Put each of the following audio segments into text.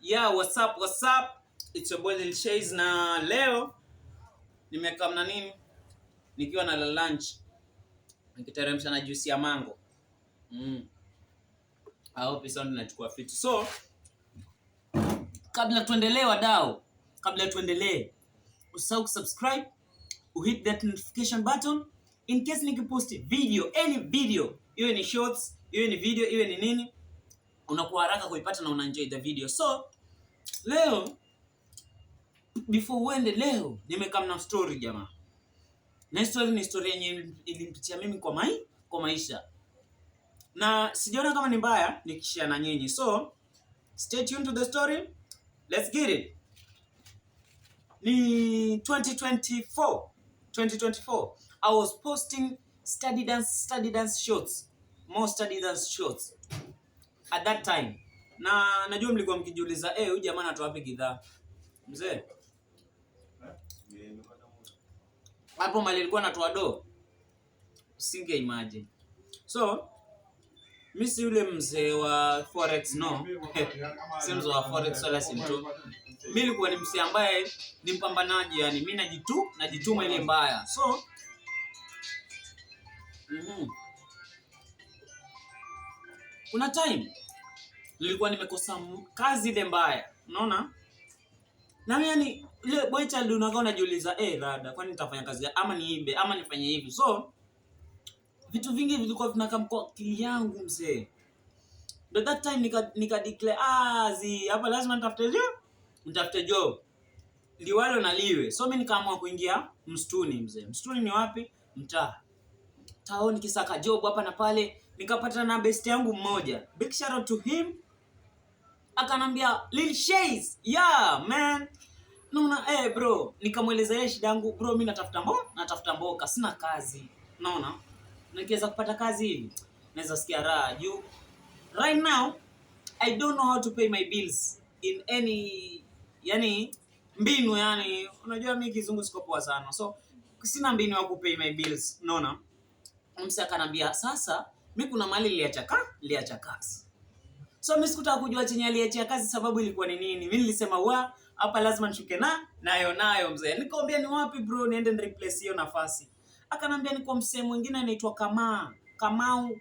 Yeah, what's up, what's up? It's your boy Lil Shays na leo nimekaa na nini? Nikiwa na la lunch. Nikiteremsha na juice ya mango. I hope sound inachukua fit. So, kabla tuendelee wadau, kabla tuendelee, usisahau kusubscribe, uhit that notification button in case nikipost video, any video, iwe ni shorts, iwe ni video, iwe ni nini, unakuwa haraka kuipata na unaenjoy the video. So, leo before uende, leo nimekam na story, jamaa. Na story ni story yenye ilimpitia mimi kwa maisha. Na sijaona kama ni mbaya nikishare na nyinyi. So, stay tuned to the story. Let's get it. Ni 2024. 2024. I was posting study dance shorts. More study dance shorts at that time. Na najua mlikuwa mkijiuliza, "Eh, huyu jamaa anatoa wapi gidhaa?" Mzee, hapo mali alikuwa anatoa do. Usinge imagine. So, mi si yule mzee wa forex, no. Si mzee wa forex wala si mtu. Mi nilikuwa ni mzee ambaye ni mpambanaji, yani mi najituma ile mbaya. So, Kuna time nilikuwa nimekosa kazi ile mbaya, unaona? Na mimi yani ile boy child unakaa unajiuliza, "Eh, rada, kwani nitafanya kazi ama niibe ama nifanye hivi?" So vitu vingi vilikuwa vinakaa kwa akili yangu, mzee. But that time nika declare, "Ah, zi hapa lazima nitafute job. Nitafute job. Liwalo na liwe." So mimi nikaamua kuingia msituni, mzee. Msituni ni wapi? Mtaa. Tao nikisaka job hapa na pale, nikapata na best yangu mmoja. Big shout out to him. Akanambia, "Lil Shays, yeah man." Naona, "Eh bro," nikamweleza yeye shida yangu, "Bro, mimi natafuta mboka, sina kazi." Unaona? Nikiweza kupata kazi hivi, naweza sikia raha juu right now I don't know how to pay my bills in any, yani, mbinu, yani unajua mimi kizungu siko poa sana. So sina mbinu ya kupay my bills, unaona? Mse akanambia, "Sasa mi kuna mahali niliacha kazi." So mimi sikutaka kujua chenye aliachia kazi sababu ilikuwa ni nini. Mimi nilisema, "Wa hapa lazima nishuke na nayo nayo, mzee." Nikamwambia, "Ni wapi, bro, niende ni replace hiyo nafasi?" Akanambia ni kwa msee mwingine anaitwa Kamaa. Kamau,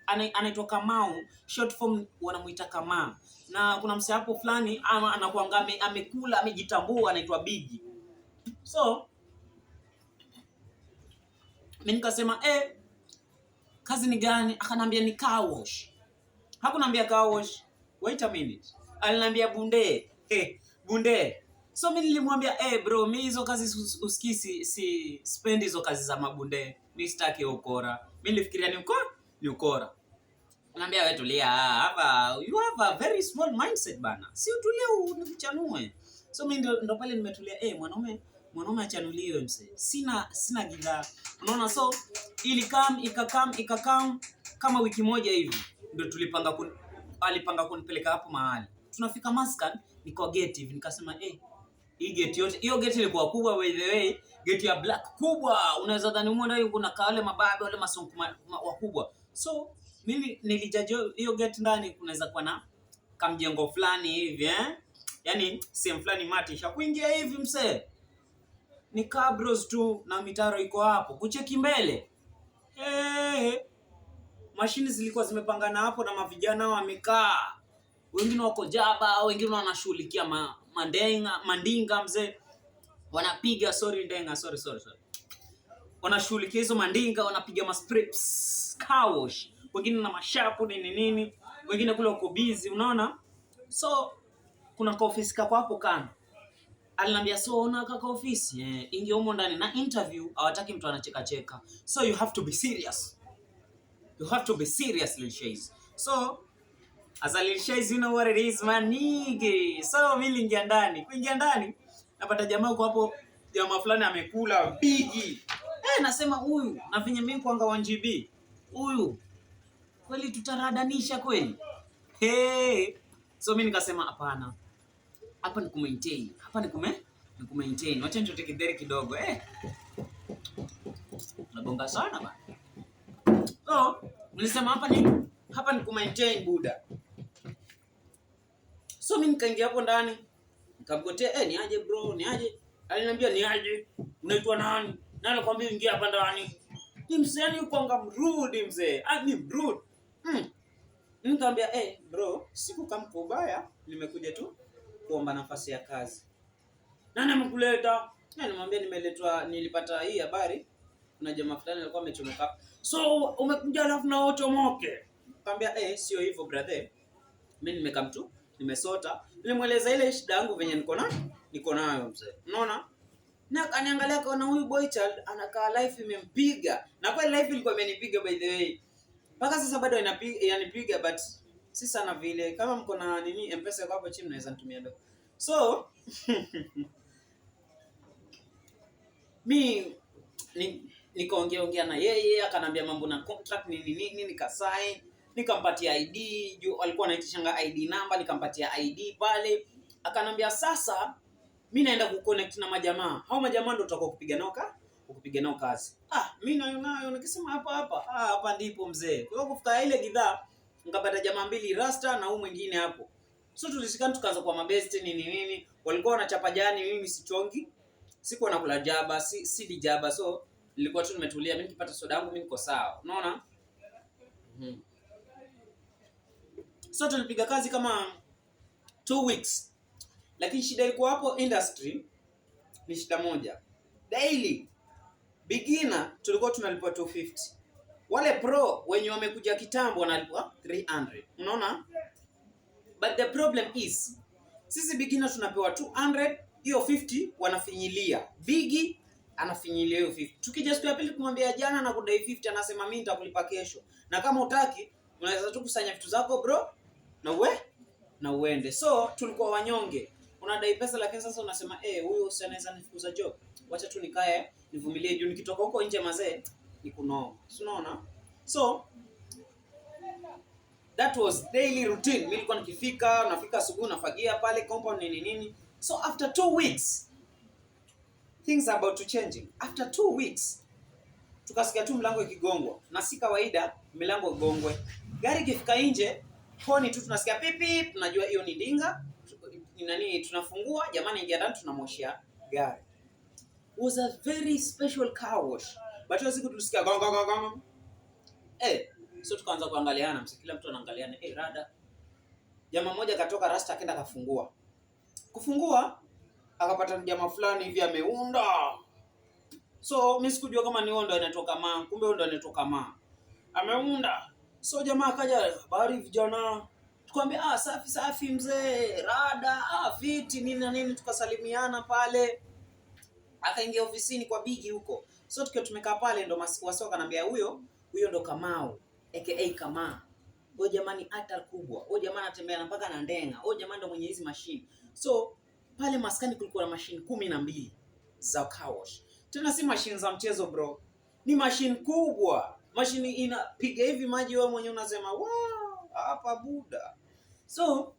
anaitwa Kamau, short form wanamuita Kamaa. Na kuna msee hapo fulani ama anakuanga amekula amejitambua, anaitwa Bigi. So mimi nikasema, "Eh, kazi ni gani?" Akanambia ni car wash. Hakunambia car wash. Wait a minute. Aliniambia bunde. Eh, bunde. So mimi nilimwambia, "Eh bro, mimi hizo kazi usikii si spend hizo kazi za mabunde. Mimi sitaki ukora." Mimi nilifikiria ni ukora. Naambia, "Wewe tulia hapa, you have a very small mindset, bana. Si utulie nikuchanue." So mimi ndo pale nimetulia, "Eh, mwanaume achanuliwe, mse. Sina gidhaa." Unaona, so ilikam ikakam ikakam kama wiki moja hivi ndo alipanga kunipeleka hapo mahali. Tunafika Maskan, niko gate hivi, nikasema, "Eh, hii gate yote," hiyo gate ilikuwa kubwa, by the way, gate ya black kubwa, unaweza dhani humo ndani kuna kale mababe wale masonku wakubwa. So mimi nilijaji hiyo gate ndani kunaweza kuwa na kamjengo fulani hivi, eh, yani sehemu fulani matisha kuingia hivi, msee, ni cabros tu na mitaro iko hapo. Kucheki mbele, hey, mashini zilikuwa zimepangana hapo na mavijana wamekaa, wengine wako jaba, wengine wanashughulikia mandenga, mandinga, mzee, wanapiga, sorry, ndenga, sorry, sorry, sorry, wanashughulikia hizo mandinga, wanapiga ma sprays, car wash, wengine na mashapu, nini nini, wengine kule wako busy, unaona? So kuna ka ofisi kako hapo kando. Aliniambia, "So ona kaka ofisi, eh, ingia humo ndani na interview hawataki mtu anacheka cheka. So you have to be serious. You have to be serious, Lil Shays." So as a Lil Shays, you know what it is, man, nigga. So mimi niliingia ndani. Kuingia ndani napata jamaa uko hapo, jamaa fulani amekula bigi. Eh, nasema huyu na venye mimi kwanga 1 GB. Huyu kweli tutaradanisha kweli? Hey. So mimi nikasema, "Hapana. Hapa ni kumaintain. Hapa ni kumaintain. Wacha nichote kidheri kidogo, eh." Nabonga sana bana. So, nilisema hapa ni kumaintain, buda. So So mimi nikaingia hapo ndani, nikamgotea, "Eh, ni aje bro, ni aje?" Aliniambia, "Ni aje? Unaitwa nani? Nani alikwambia ingia hapa ndani?" Ni mzee, yani kwanga mrude mzee. Ah, ni mrude. Nikamwambia, "Eh, bro, sikukam kwa ubaya, nimekuja tu kuomba nafasi ya kazi." "Nani amekuleta?" Na nimwambia nimeletwa, nilipata hii habari, kuna jamaa fulani alikuwa amechomoka. "So umekuja alafu na wewe uchomoke?" Nikamwambia, "Eh, sio hivyo brother. Mimi nimekam tu, nimesota." Nilimweleza ile shida yangu venye niko nayo mzee. Unaona? Na akaniangalia akaona huyu boy child anakaa life imempiga. Na kweli life ilikuwa imenipiga, by the way. Mpaka sasa bado inapiga, inanipiga, but si sana vile. Kama mko na nini, M-Pesa iko hapo chini, mnaweza nitumia do. So mi nikaongea ongea na yeye, akanambia mambo na contract nini nini, nikasign, nikampatia ID juu alikuwa anaitishanga ID number, nikampatia ID pale. Akanambia sasa mi naenda kuconnect na majamaa, hao majamaa ndio tutakuwa kupiga nao kazi. Ah, mi nayo nayo nikisema hapa hapa, ah, hapa ndipo mzee. Kwa hiyo kufika ile gidhaa nikapata jamaa mbili, Rasta na huyu mwingine hapo. So tulishikana tukaanza kwa mabesti nini nini, walikuwa wanachapa jani, mimi sichongi, sikuwa nakula jaba, si sili jaba, so nilikuwa tu nimetulia, mimi nikipata soda yangu mimi niko sawa, unaona? So tulipiga kazi kama 2 weeks, lakini shida ilikuwa hapo industry ni shida moja. Daily beginner tulikuwa tunalipwa 250, wale pro wenye wamekuja kitambo wanalipwa 300, unaona? But the problem is sisi beginner tunapewa 200, hiyo 50 wanafinyilia. Bigi anafinyilia hiyo 50. Tukija siku ya pili kumwambia jana nakudai 50, anasema mimi nitakulipa kesho, na kama utaki unaweza tu kusanya vitu zako bro na uende. So tulikuwa wanyonge, unadai pesa lakini sasa unasema, "Eh, huyu si anaweza nifukuza job, wacha tu nikae nivumilie, juu nikitoka huko nje mazee ni kunoma," si unaona? So that was daily routine. Mimi nilikuwa nikifika, nafika asubuhi, nafagia pale compound nini nini. So after 2 weeks things are about to changing. After 2 weeks tukasikia tu mlango ikigongwa, na si kawaida milango igongwe. Gari ikifika nje, honi tu tunasikia pipi, tunajua hiyo ni dinga ni nani, tunafungua, jamani, ingia ndani, tunamwoshia gari. Was a very special car wash. But hiyo siku tulisikia gong gong gong gong. Eh, so tukaanza kuangaliana, mse, kila mtu anaangaliana, eh, rada. Jamaa mmoja akatoka rasta akaenda akafungua. Kufungua akapata jamaa fulani hivi ameunda. So mimi sikujua kama ni huyo ndo anatoka ma, kumbe huyo ndo anatoka ma. Ameunda. So jamaa akaja, "Habari vijana." Tukamwambia, "Ah, safi safi mzee, rada, ah, fiti nini na nini," tukasalimiana pale. Akaingia ofisini kwa bigi huko. So tukiwa tumekaa pale ndo wasi wakanambia huyo huyo ndo Kamau aka Kamaa. Huyo jamani hata kubwa. Huyo jamaa anatembea na mpaka na ndenga. Huyo jamaa ndo mwenye hizi mashine. So pale maskani kulikuwa na mashine 12 za car wash. Tena si mashine za mchezo bro. Ni mashine kubwa. Mashine inapiga hivi maji wewe mwenyewe unasema, "Wow, hapa buda." So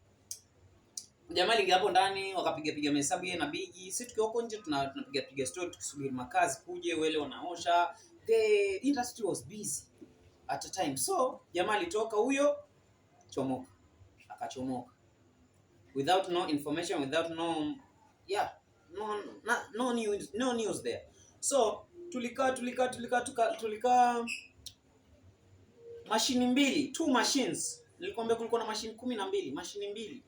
jamaa aliingia hapo ndani wakapiga piga mahesabu yeye na bigi. Sisi tukiwa huko nje tunapiga piga story tukisubiri makazi kuje, wale wanaosha. The industry was busy at a time. So jamaa alitoka huyo chomoka, akachomoka without no information, without no, yeah, no, no news, no news there. So tulikaa tulikaa tulikaa tulikaa mashini mbili, two machines. Nilikwambia kulikuwa na mashini 12, mashini mbili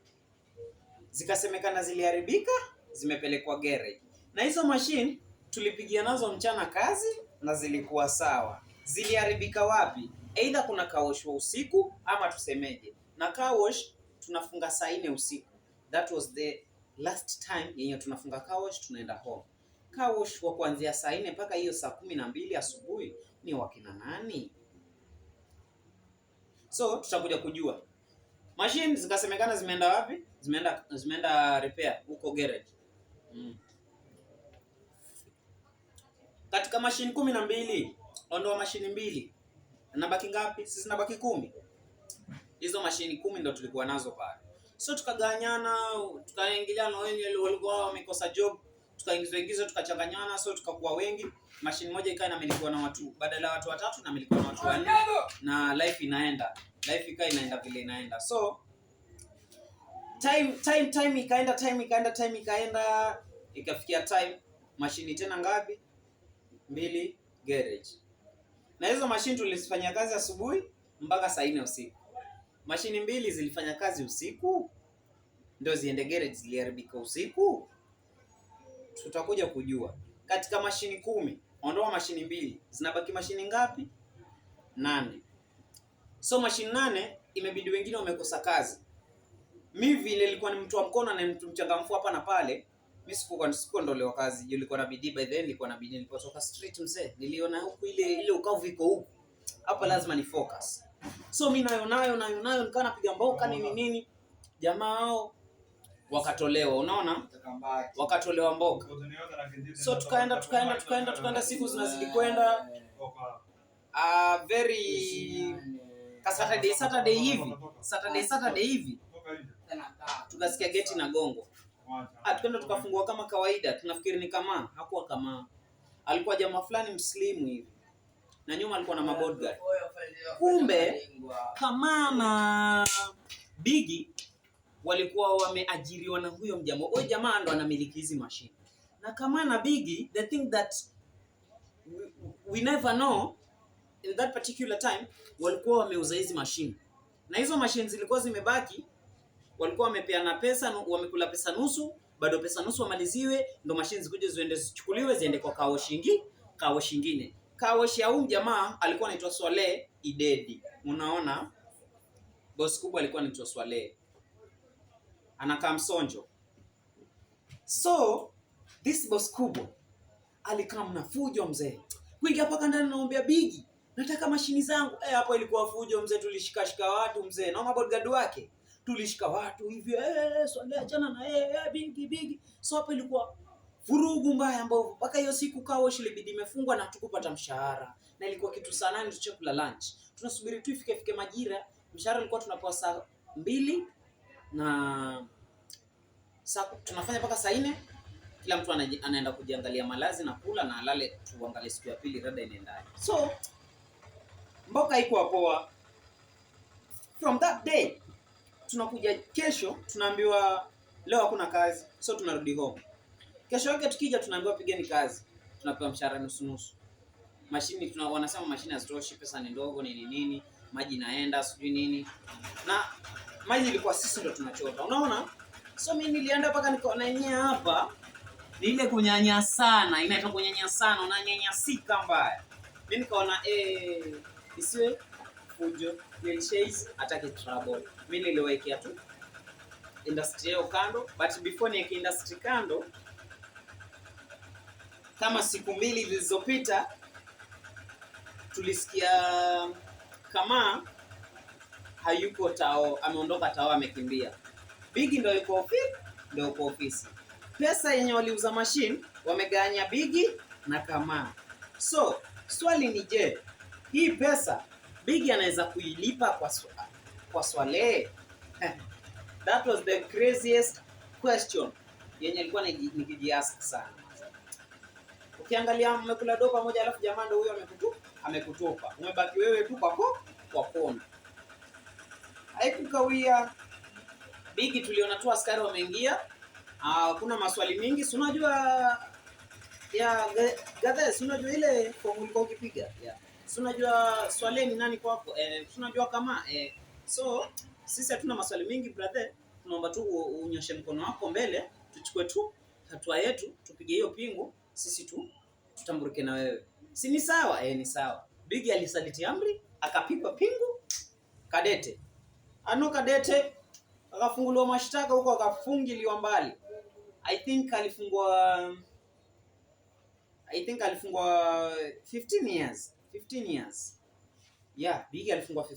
zikasemekana ziliharibika, zimepelekwa garage. Na hizo machine tulipigia nazo mchana kazi na zilikuwa sawa. Ziliharibika wapi? Either kuna car wash wa usiku ama tusemeje, na car wash tunafunga saa 4 usiku. That was the last time yenye tunafunga car wash, tunaenda home. Car wash wa kuanzia saa 4 mpaka hiyo saa 12 asubuhi ni wakina nani? So tutakuja kujua. Machine zikasemekana zimeenda wapi? Zimeenda repair huko garage. Katika mashine 12, ondoa mashine mbili, nabaki ngapi? Sisi nabaki 10. Hizo mashine 10 ndo tulikuwa nazo pale. So tukaganyana, tukaingiliana, wenye walikuwa wamekosa job, tukaingizwa ingizwa, tukachanganyana, so tukakuwa wengi. Mashine moja ikawa inamilikiwa na watu, badala ya watu watatu inamilikiwa na watu wanne, na life inaenda, life ikawa inaenda vile inaenda. So Time ikaenda, time ikaenda, time ikaenda, ikafikia time mashini tena ngapi? Mbili garage. Na hizo mashini tulizifanyia kazi asubuhi mpaka saa 4 usiku. Mashini mbili zilifanya kazi usiku ndio ziende garage, ziliharibika usiku. Tutakuja kujua. Katika mashini 10, ondoa mashini mbili, zinabaki mashini ngapi? 8. So mashini 8 imebidi wengine wamekosa kazi. Mi vile nilikuwa ni mtu wa mkono na mtu mchangamfu hapa na pale, mi sikuondolewa kazi. Juu nilikuwa na bidii, by then nilikuwa na bidii, nilipotoka street mzee, niliona huku ile ile ukavu iko huku. Hapa lazima ni focus. So mi nayo nayo nayo nayo nikawa napiga mboka nini nini. Jamaa hao wakatolewa, unaona? Wakatolewa mboka. So tukaenda tukaenda tukaenda tukaenda, siku zinazidi kwenda. Very ka Saturday Saturday hivi. Saturday Saturday hivi tukasikia geti na gongo. Tukaenda tukafungua kama kawaida, tunafikiri ni kama hakuwa kama alikuwa jamaa fulani mslimu hivi. Na nyuma alikuwa na mabodyguard. Kumbe kama na Bigi walikuwa wameajiriwa na huyo mjamaa. Huyo jamaa ndo anamiliki hizi mashine. Na kama na Bigi, the thing that we never know in that particular time, walikuwa wameuza hizi mashine. Na hizo mashine zilikuwa zimebaki, walikuwa wamepeana pesa, wamekula pesa nusu, bado pesa nusu wamaliziwe, ndo mashine zikuje ziende zichukuliwe ziende kwa car wash car wash ingine. Car wash ya huyu jamaa alikuwa anaitwa Swale Idedi. Unaona? Boss kubwa alikuwa anaitwa Swale. Anakaa Msonjo. So this boss kubwa alikaa na fujo mzee. Kuingia paka ndani naombea Bigi, nataka mashini zangu. Hapo ilikuwa fujo mzee, tulishikashika watu mzee. Na mabodyguard wake. Tulishika watu hivi, Swale achana na Bigi Bigi. So hapo ilikuwa vurugu mbaya mbovu. Mpaka hiyo siku car wash ilibidi imefungwa na hatukupata mshahara. Na ilikuwa kitu saa 8 tuchakula lunch. Tunasubiri tu ifike fike majira. Mshahara ulikuwa tunapewa saa 2 na saa tunafanya mpaka saa 4. Kila mtu anaenda kujiangalia malazi na kula na alale, tuangalie siku ya pili rada inaendaje. So mboka haikuwa poa. From that day tunakuja kesho tunaambiwa leo hakuna kazi, so tunarudi home. Kesho yake tukija tunaambiwa pigeni kazi, tunapewa mshahara nusu nusu. Mashini wanasema mashini hazitoshi, pesa ni ndogo, nini nini, maji inaenda sijui nini. Na maji ilikuwa sisi ndo tunachota, unaona? So mimi nilienda mpaka nikaona yenyewe hapa ni ile kunyanyasana, inaitwa kunyanyasana, unanyanyasika mbaya. Mimi nikaona isiwe fujo, Lil hataki trouble. Mimi niliwekea tu industry yao kando, but before niweke industry kando, kama siku 2 zilizopita tulisikia kama hayuko tao, ameondoka tao, amekimbia. Bigi ndio yuko ofisi, ndio yuko ofisi. Pesa yenye waliuza machine wamegawanya Bigi na Kama. So swali ni je, hii pesa Bigi anaweza kuilipa kwa Swale? That was the craziest question yenye nilikuwa nikijiask sana. Ukiangalia mmekula do pamoja, alafu jamaa ndio huyo amekutupa. Umebaki wewe tu kwa kona. Haikukawia. Bigi tuliona tu askari wameingia. Kuna maswali mingi, si unajua ya Gathe, si unajua ile fomu ulikuwa ukipiga? Yeah. Si unajua Swale ni nani kwako? Si unajua kama so sisi hatuna maswali mingi brother, tunaomba tu unyoshe mkono wako mbele, tuchukue tu hatua yetu, tupige hiyo pingu, sisi tu tutamburuke na wewe. Si ni sawa? Ni sawa. Bigi alisaliti amri, akapigwa pingu kadete. Ano kadete akafunguliwa mashtaka huko, akafungiliwa mbali. I think alifungwa 15 years. 15 years. Yeah, Bigi alifungwa 15